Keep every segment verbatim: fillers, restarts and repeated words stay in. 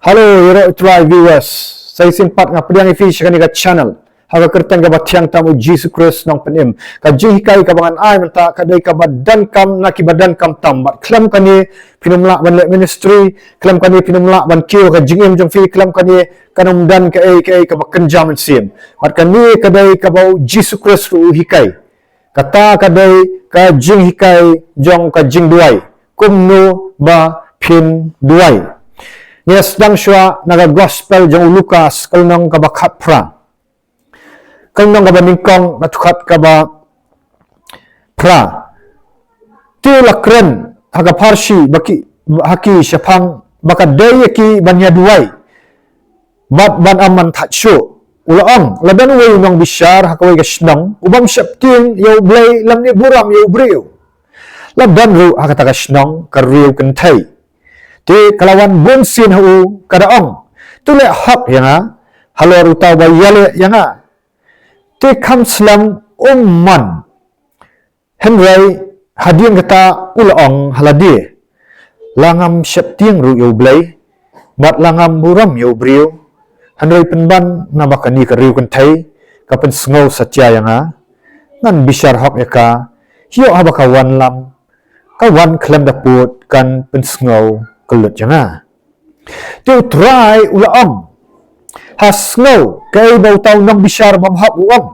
Hello, ïaroh Trai viewers. Sa shisien pat nga pdiang ïa phi sha kane ka channel ha ka kyrteng kaba thiang tam u Jisu Khrist Nongpynim. Ka jinghikai kaba ngan ai mynta ka dei kaba donkam na kiba donkam tam. Bad khlem kane phin ym lah ban leh ministry, khlem kane phin ym lah ban kiew ka jingim jong phi, khlem kane kan ym don kaei kaei kaba kynja mynsiem. Bad kane ka dei kaba u Jisu Khrist ruh u hikai. Kata ka dei ka jinghikai jong ka jingduwai. Kumno ba phin duwai. Ngi sdang shuwa na ka gospel jong u Lukas ka lynnong kaba khatphra. Ka lynnong kaba nyngkong na dkhot kaba phra. Te la kren ha ka pharshi ba ki, ha ki shaphang ba ka dei ïa ki ban ïa duwai bad ban ym man thait shuh. U la ong, la don uwei u nongbishar ha kawei ka shnong, u bym sheptieng ïa U Blei lymne burom ïa u briew. La don ruh ha kata ka shnong ka riew kynthei. Te ka la wan bun sien ha u, ka da ong, to leh hok ïa nga halor uta uba ïaleh ïa nga. Te kham slem um man. Hynrei hadien kata u la ong ha lade, la ngam sheptieng ruh ïa U Blei bad la ngam burom ïa u briew. Hynrei pynban naba kane ka riew kynthei ka pynsngew satia ïa nga, ngan bishar hok ïa ka. Ïoh haba ka wan lam, ka wan khlem da pud, kan pynsngew kyllut ïa nga. Te U Trai u la ong, ha sngew kaei ba uta u nongbishar bymhok u ong.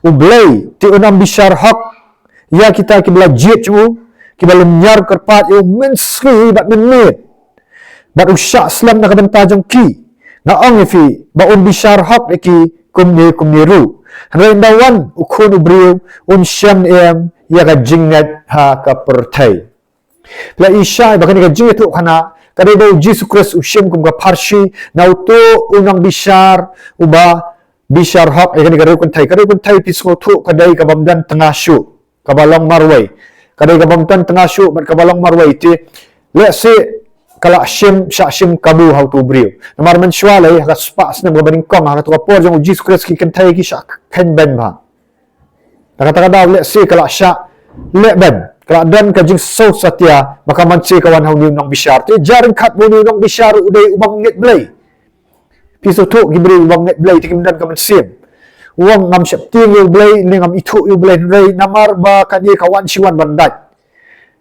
U Blei te un ym bishar hok ïa kita kiba la jied jong u, kiba lynñiar kyrpad ïa u mynsngi bad mynmiet. Bad u shah slem na ka bynta jong ki. Nga ong ïa phi ba un bishar hok ïa ki kumne kumne ruh. Hynrei ynda wan u Khun u briew, un shem ne em ïa ka jingngeit ha ka pyrthei. Phi la i shai ba kane ka jingïathuhkhana ka dei ba u Jisu Khrist u shim kum ka pharshi na uto u nongbishar uba bishar hok ïa kane ka riew kynthei. Ka riew kynthei phi sngewthuh ka dei ka bym don tnga shuh, kaba long marwei. Ka dei ka bym don tnga shuh bad kaba long marwei te. Lehse ka la shim, shah shim kabu ha uto u briew. Namar mynshuwa lei ha ka spah snem kaba nyngkong ha kato ka por jong u Jisu Khrist ki kynthei ki shah kheiñ beiñ bha. Na kata ka daw lehse ka la shah leh beiñ, ka la don ka jingsngew satia ba ka man se ka wan ha une u nongbishar. Te jia ryngkat ba une u nongbishar u dei u bym ngeit Blei. Phi sngewthuh ki briew u bym ngeit Blei te kim don ka mynsiem. U ong ngam sheptieng ïa U Blei ne ngam ithuh ïa U Blei, hynrei namar ba kane ka wan shi wan ban dait.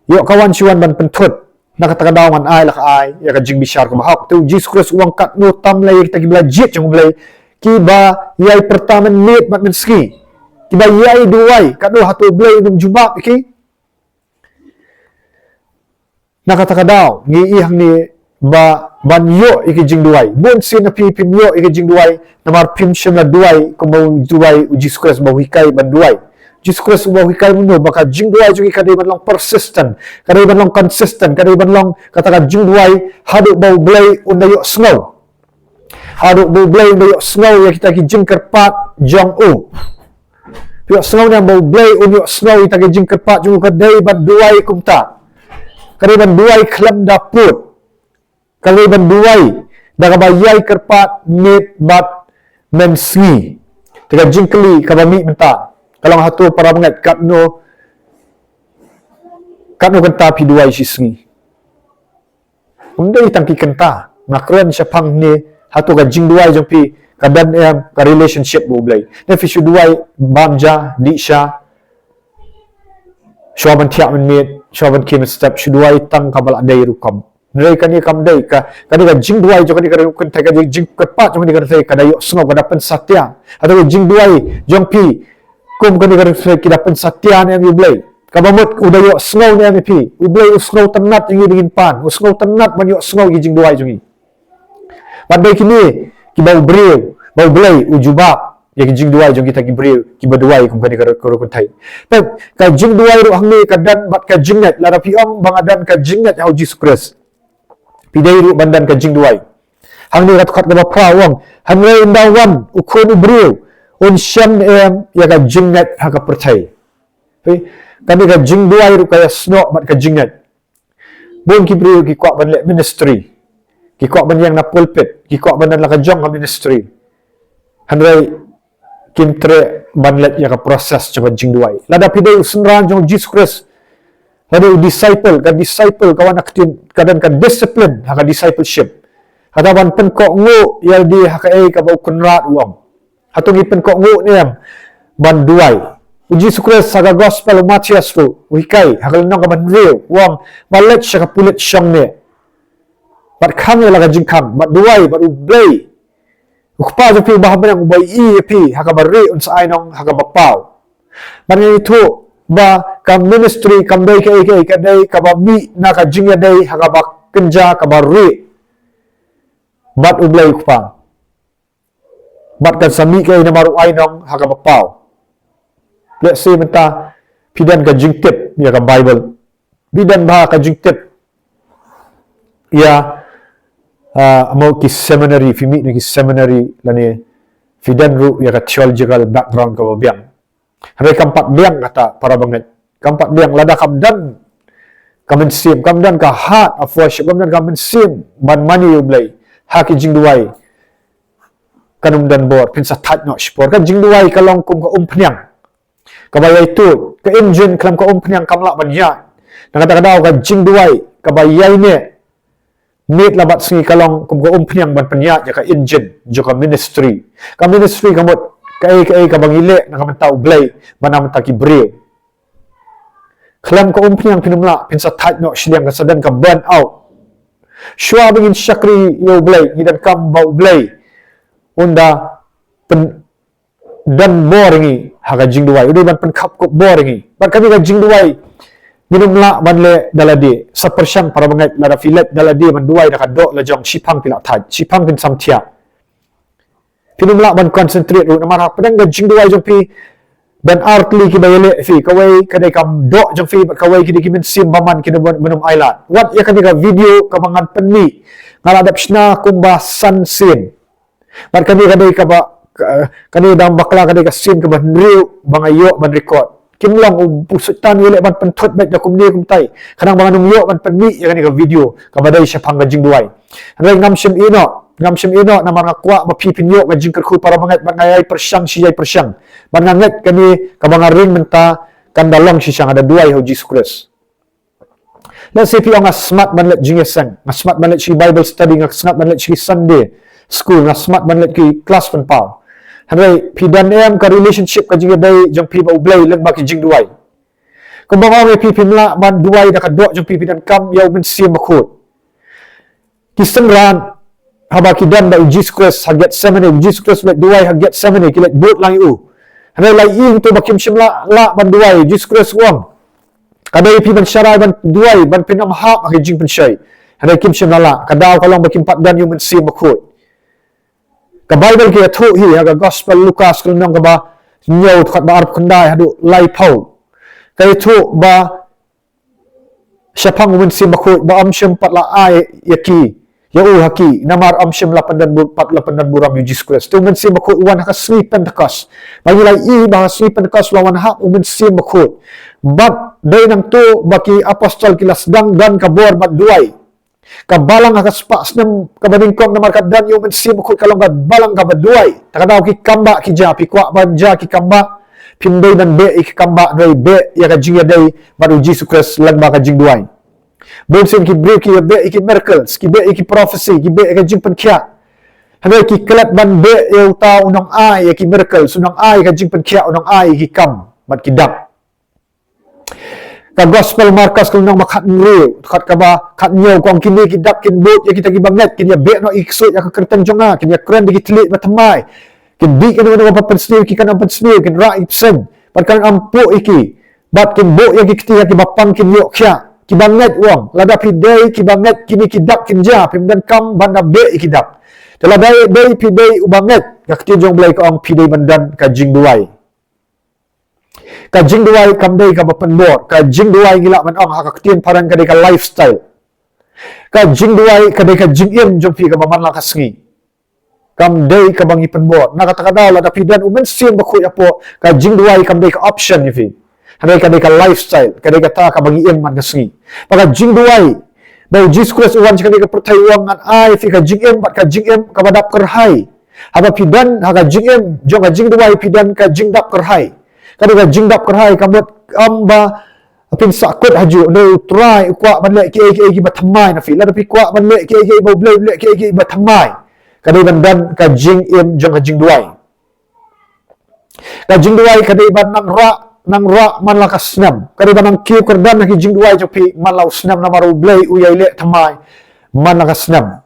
Ïoh ka wan shi wan ban pynthut. Na kata ka daw ngan ai la ka ai ïa ka jingbishar kaba hok. Te u Jisu Khrist u ong katno tam lei ïa kita kiba la jied jong U Blei, kiba ïai pyrta mynmiet bad mynsngi, kiba ïai duwai, katno hato U Blei un ym jubab ïa ki? Na kata ka daw ngi i hangne ba ban ïoh ïa ki jingduwai. Bun sien na phi phim ïoh ïa ki jingduwai namar phim shym la duwai kumba u duwai u Jisu Khrist ba u hikai ban duwai. Jisu Khrist uba u hikai mynno ba ka jingduwai jong ngi ka dei ban long persistent, ka dei ban long consistent, ka dei ban long kata ka jingduwai haduh ba U Blei un da ïohsngew. Haduh ba U Blei un da ïohsngew ïa kita ki jingkyrpad jong u. Phi ïohsngew ne em ba U Blei un ïohsngew ïa kita ki jingkyrpad jong u, ka dei ban duwai kumta. Ka dei ban duwai khlem da pud. Ka dei ban duwai da kaba ïai kyrpad miet bad mynsngi. Te ka jingkylli kaba mih mynta ka long, hato para bangeit, katno, katno kynta phi duwai shi sngi? Ym dei tang ki kynta. Nga kren shaphang ne, hato ka jingduwai jong phi ka don em ka relationship bad U Blei? Ne phi shu duwai bam ja dih sha, shuwa ban thiah mynmiet, shuwa ban khie mynstep, shu duwai tang kaba la dei rukom. Hynrei kane kam dei ka, kane ka jingduwai jong kane ka riew kynthei, ka jingkyrpad jong kane ka riew kynthei ka da ïohsngew, ka da pynsatia. Hato ka jingduwai jong phi kum kane ka riew kynthei ki da pynsatia ne em ïa U Blei? Kaba mut u da ïohsngew ne em ïa phi? U Blei u sngewtynnat ïa ngi ba ngin pan, u sngewtynnat ban ïohsngew ïa ki jingduwai jong ngi. Bad dei kine kiba u briew, ba U Blei u jubab ïa ki jingduwai jong kita ki briew kiba duwai kum kane ka riew kynthei. Peit, ka jingduwai ruh hangne ka don bad ka jingngeit. Lada phi ong ba nga don ka jingngeit ha u Jisu Khrist, phi dei ruh ban don ka jingduwai. Hangne ka dkhot kaba phra u ong, hynrei ynda wan u Khun u briew, un shem ne em ïa ka jingngeit ha ka pyrthei? Phi, kane ka jingduwai ruh ka ïasnoh bad ka jingngeit. Bun ki briew ki kwah ban leh ministry, ki kwah ban ïeng na pulpit, ki kwah ban don la ka jong ka ministry. Hynrei kim treh ban leit ïa ka process jong ka jingduwai. Lada phi dei u synran jong u Jisu Khrist, lada u disciple, ka disciple ka wan ha ka ktien, ka don ka discipline ha ka discipleship. Kata ban pynkohnguh ïa lade ha kaei kaba u Kynrad u ong. Hato ngi pynkohnguh ne em ban duwai? U Jisu Khrist ha ka gospel u Mathaios ruh u hikai ha ka lynnong kaba hynriew u ong, ba leit sha ka pulit shong ne bad khang ïa la ka jingkhang bad duwai bad U Blei U Kpa jong phi uba ha bneng uba ïohi ïa phi ha kaba rieh un sa ai nong ha kaba paw. Bad ngi ithuh ba ka ministry kam dei kaei kaei, ka dei kaba mih na ka jingïadei ha kaba kynja kaba rieh bad U Blei U Kpa. Bad kan sa mih kaei namar u ai nong ha kaba paw. Let's say mynta phi don ka jingtip ïa ka Bible, phi don bha ka jingtip ïa, ah, mo ki seminary, phi mih na ki seminary lane phi don ruh ïa ka theological background kaba biang. Hynrei kam pat biang kata para bangeit. Kam pat biang lada kam don ka mynsiem, kam don ka heart of worship, kam don ka mynsiem ban mane ïa U Blei ha ki jingduwai. Kan ym don bor, phin sa thait noh shipor. Ka jingduwai ka long kum ka umphniang kaba ïai tuid, ka engine khlem ka umphniang kam lah ban ïaid. Na kata ka daw ka jingduwai kaba ïaineh miet la bad sngi ka long kum ka umphniang ban pynïaid ïa ka engine jong ka ministry. Ka ministry ka mut kaei kaei kaba ngi leh na ka bynta U Blei bad na ka bynta ki briew. Khlem ka umphniang phin ym lah, phin sa thait noh shiliang, ka sa don ka burn out. Shuwa ba ngin shakri ïa U Blei, ngi donkam ba U Blei un da pyn don bor ïa ngi ha ka jingduwai, u dei ban pynkhap kup bor ïa ngi. Bad kane ka jingduwai ngin ym lah ban leh da lade. Sa pyrshang para bangeit, lada phi leit da lade ban duwai da ka doh la jong, shiphang phi lah thait, shiphang phin samthiah. Phin ym lah ban concentrate ruh namar ha pdeng ka jingduwai jong phi don ar tylli kiba ïaleh ïa phi, kawei ka dei ka doh jong phi bad kawei ki dei ki mynsiem bymman kiba ym, ym ailad. Wat ïa kane ka video kaba ngan pynmih, nga la dep shna kumba san sien. Bad kane ka dei kaba, ka, kane dang bakla ka dei ka sien kaba hynriew ba nga ïoh ban record. Kim long u, u Soitan u leh ban pynthut beit da kumne kumtai. Khnang ba ngan ym ïoh ban pynmih ïa kane ka video kaba dei shaphang ka jingduwai. Hynrei ngam shym ïeh noh, ngam shym ïeh noh namar nga kwah ba phi phin ïoh ka jingkyrkhu para bangeit bad nga ïai pyrshang shi ïai pyrshang. Bad nga ngeit kane kaba nga ring mynta kan da long shisha, nga da duwai ha U Jisu Khrist. Let's say phi ong nga smat ban leit jingïaseng, nga smat ban leit shi Bible study, nga smat ban leit shi Sunday school, nga smat ban leit ki klas pynpaw. Hynrei phi don em ka relationship, ka jingïadei jong phi bad U Blei lyngba ki jingduwai? Kumba nga ong ïa phi, phim lah ban duwai da ka doh jong phi, phi donkam ïa U Mynsiem Bakhuid. Ki synran haba ki don bad U Jisu Khrist ha Gethsemane, U Jisu Khrist u leit duwai ha Gethsemane, ki leit bud lang ïa u. Hynrei la ïohi to ba kim shym lah, lah ban duwai, U Jisu Khrist u ong, ka dei ïa phi ban sharai ban duwai ban phin ym hap ha ka jingpynshoi. Hynrei kim shym la lah, ka daw ka long ba kim pat don ïa U Mynsiem Bakhuid. Ka Bible ka ïathuh hi ha ka Gospel Lukas ka lynnong kaba hynñiew, dkhot ba arphew khyndai haduh laiphew. Ka ïathuh ba shaphang U Mynsiem Bakhuid ba ym shym pat la ai ïa ki, ïa u ha ki, namar ym shym la pyndon bu-, pat la pyndon burom ïa U Jisu Khrist. Te U Mynsiem Bakhuid u wan ha ka sngi Pentekost. Ba ngi la ïohi ba ha ka sngi Pentekost la wan hap U Mynsiem Bakhuid. Bad dei nangto ba ki apostol ki la sdang don ka bor ban duwai. Ka balang ha ka spah snem kaba nyngkong namar ka don ïa U Mynsiem Bakhuid ka long ka balang kaba duwai. Ta ka daw ki kambah ki jia, phi kwah ban jia ki kambah, phim dei ban beh ïa ki kambah, hynrei beh ïa ka jingïadei bad U Jisu Khrist lyngba ka jingduwai. Bun sien ki briew ki beh ïa ki miracles, ki beh ïa ki prophecy, ki beh ïa ka jingpynkhiah. Hynrei ki klet ban beh ïa uta u nongai ïa ki miracles, u nongai ïa ka jingpynkhiah, u nongai ïa ki kam bad ki dak. Ka Gospel Markos ka lynnong ba khathynriew, dkhot kaba khathynñiew ka ong, kine ki dak kin bud ïa kita kiba ngeit, kin ïa beh noh ïa ki ksuid ha ka kyrteng jong nga, kin ïa kren da ki thylliej ba thymmai, kin dih ïa kano kano kaba pynsniew ïa ki kan ym pynsniew, kin rah ïa ki bseiñ bad kan ym puh ïa ki, bad kin buh ïa ki kti ha kiba pang kin ïoh khiah. Kiba ngeit, u ong, lada phi dei kiba ngeit kine ki dak kin jia, phim donkam ban da beh ïa ki dak. Te lada dei phi dei uba ngeit, ka ktien jong U Blei ka ong phi dei ban don ka jingduwai. Ka jingduwai kam dei kaba pynbor. Ka jingduwai ngi lah ban ong ha ka ktien phareng ka dei ka lifestyle. Ka jingduwai ka dei ka jingim jong phi kaba man la ka sngi. Kam dei kaba ngi pynbor. Na kata ka daw lada phi don U Mynsiem Bakhuid hapoh, ka jingduwai kam dei ka option ïa phi. Hynrei ka dei ka lifestyle, ka dei kata kaba ngi im man ka sngi. Ba ka jingduwai, ba U Jisu Khrist u wan sha kane ka pyrthei u ong, ngan ai ïa phi ka jingim bad ka jingim kaba dap kyrhai. Haba phi don ha ka jingim jong ka jingduwai, phi don ka jingdap kyrhai. Ka dei ka jingdap kyrhai ka mut ym ba Phin sahkut hajuh, hynrei U Trai u kwah ban leh kiei kiei kiba thymmai na phi. Lada phi kwah ban leh kiei kiei ba U Blei u leh, kiei kiei ba thymmai, ka dei ban don ka jingim jong ka jingduwai. Ka jingduwai ka dei ban nang rah, nang rah man la ka snem. Ka dei ban nang kiew kyrdan ha ki jingduwai jong phi man la u snem, namar U Blei u ïai leh thymmai man la ka snem.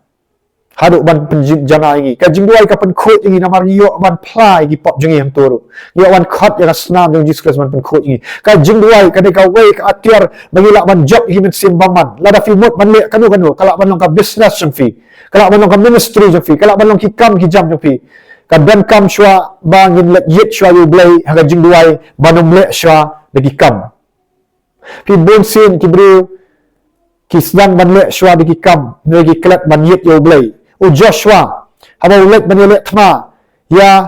Haduh ban pynjanai ïa ngi. Ka jingduwai ka pynkhuid ïa ngi namar ngi ïoh ban phla ïa ki pop jong ngi hangto ruh. Ngi ïoh ban khot ïa ka snam jong Jisu Khrist ban pynkhuid ïa ngi. Ka jingduwai ka dei kawei ka atiar ba ngi lah ban jop ïa ki mynsiem bymman. Lada phi mut ban leh kano kano, ka lah ban long ka business jong phi, ka lah ban long ka ministry jong phi, ka lah ban long ki kam ki jam jong phi. Ka donkam shuwa ba ngin leit ïit shuwa ïa U Blei ha ka jingduwai ban ym leh shuwa da ki kam. Phi, bun sien ki briew ki sdang ban leh shuwa da ki kam, hynrei ki klet ban ïit ïa U Blei. U Joshua, haba u leit ban ïaleh thma ïa,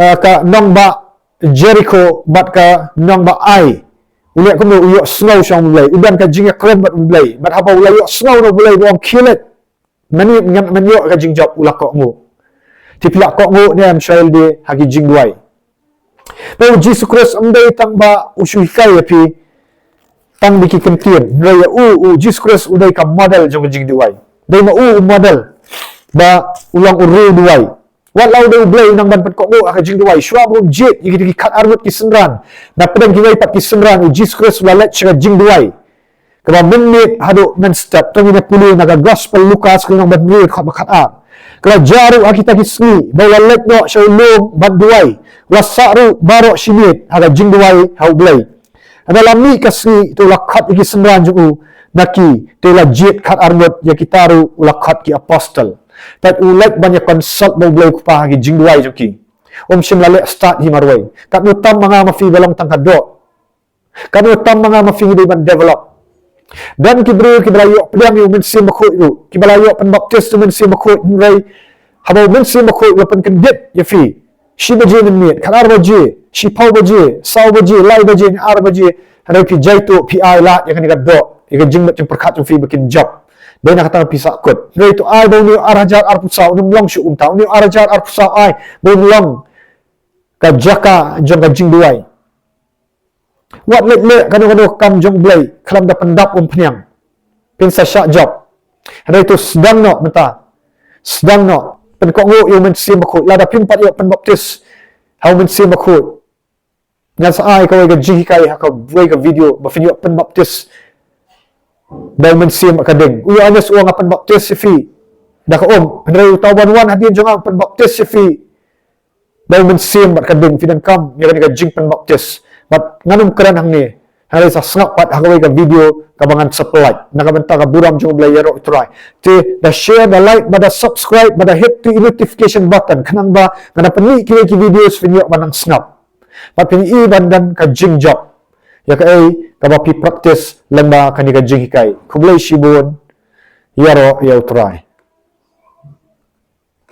eh, ka nongbah Jericho bad ka nongbah Ai, u leh kumno? U ïohsngew sha U Blei, u don ka jingïakren bad U Blei. Bad haba u la ïohsngew na U Blei ba u ong khie leit, mynne ngan, ngan ïoh ka jingjop, u la kohnguh. Te phi lah kohnguh ne em shuwa ïalade ha ki jingduwai? Ba U Jisu Khrist ym dei tang ba u shu hikai ïa phi tang da ki kyntien, hynrei ïa u, U Jisu Khrist u dei ka model jong ka jingduwai. Dei ma u u model ba u long u riewduwai. Wat la u dei U Blei u nang ban pynkohnguh ha ka jingduwai. Shuwa ba un jied ïa kita ki khatar ngut ki synran, na pdeng kiwei pat ki synran, U Jisu Khrist u la leit sha ka jingduwai kaba mynmiet haduh mynstep. To ngin ïa pule na ka Gospel Lukas ka lynnong ba hynriew, dkhot ba khatar. Ka la jia ruh ha kita ki sngi ba u la leit noh sha u lum ban duwai. U la sah ruh baroh shi miet ha ka jingduwai ha U Blei. Haba la mih ka sngi, te u la khot ïa ki synran jong u na ki, te u la jied khatar ngut, ïa kita ruh u la khot ki apostol. Te u leit ban ïa consult bad U Blei U Kpa ha ki jingduwai jong ki. Um shym la leh stad hi marwei. Katno tam ma nga ma phi ba long tang ka doh. Katno tam ma nga ma phi ngi dei ban develop. Don ki briew kiba la ïoh pdiang ïa U Mynsiem Bakhuid ruh, kiba la ïoh pynbaptis da U Mynsiem Bakhuid, hynrei haba U Mynsiem Bakhuid u la pynkyndit ïa phi shi baje mynmiet, khatar baje, shiphew baje, saw baje, lai baje ne ar baje, hynrei phi jaituh, phi ai lad ïa kane ka doh, ïa ka jingmut jingpyrkhat jong phi ba kin jop. Dei na kata phi sahkut. Hynrei to ai ba une u ar hajar arphew saw un ym long shuh kumta, une u ar hajar arphew saw ai ba un long ka jaka jong ka jingduwai. Wat leit leh kano kano ka kam jong U Blei khlem da pyndap umphniang. Phin sa shah jop. Hynrei to sdang noh mynta. Sdang noh. Pynkohnguh ïa U Mynsiem Bakhuid. Lada phim pat ïoh pynbaptis ha U Mynsiem Bakhuid, ngan sa ai kawei ka jinghikai ha kawei ka video ba phin ïoh pynbaptis da U Mynsiem ha ka ding. U Ïoannis u ong, nga pynbaptis ïa phi da ka um, hynrei uta uban wan hadien jong nga un pynbaptis ïa phi da U Mynsiem bad ka ding. Phi donkam ïa kane ka jingpynbaptis. Bad ngan ym kren hangne, hynrei sa sngap pat ha kawei ka video kaba ngan sa pynlait. Na ka bynta ka burom jong U Blei, ïaroh U Trai. Te da share, da like, bad da subscribe, bad da hit to notification button, khnang ba ngan da pynmih kiwei ki videos phin ïoh ban nang sngap. Bad phin ïohi ban don ka jingjop ïa kaei kaba phi practice lyngba kane ka jinghikai. Khublei shibun. Ïaroh ïa U Trai.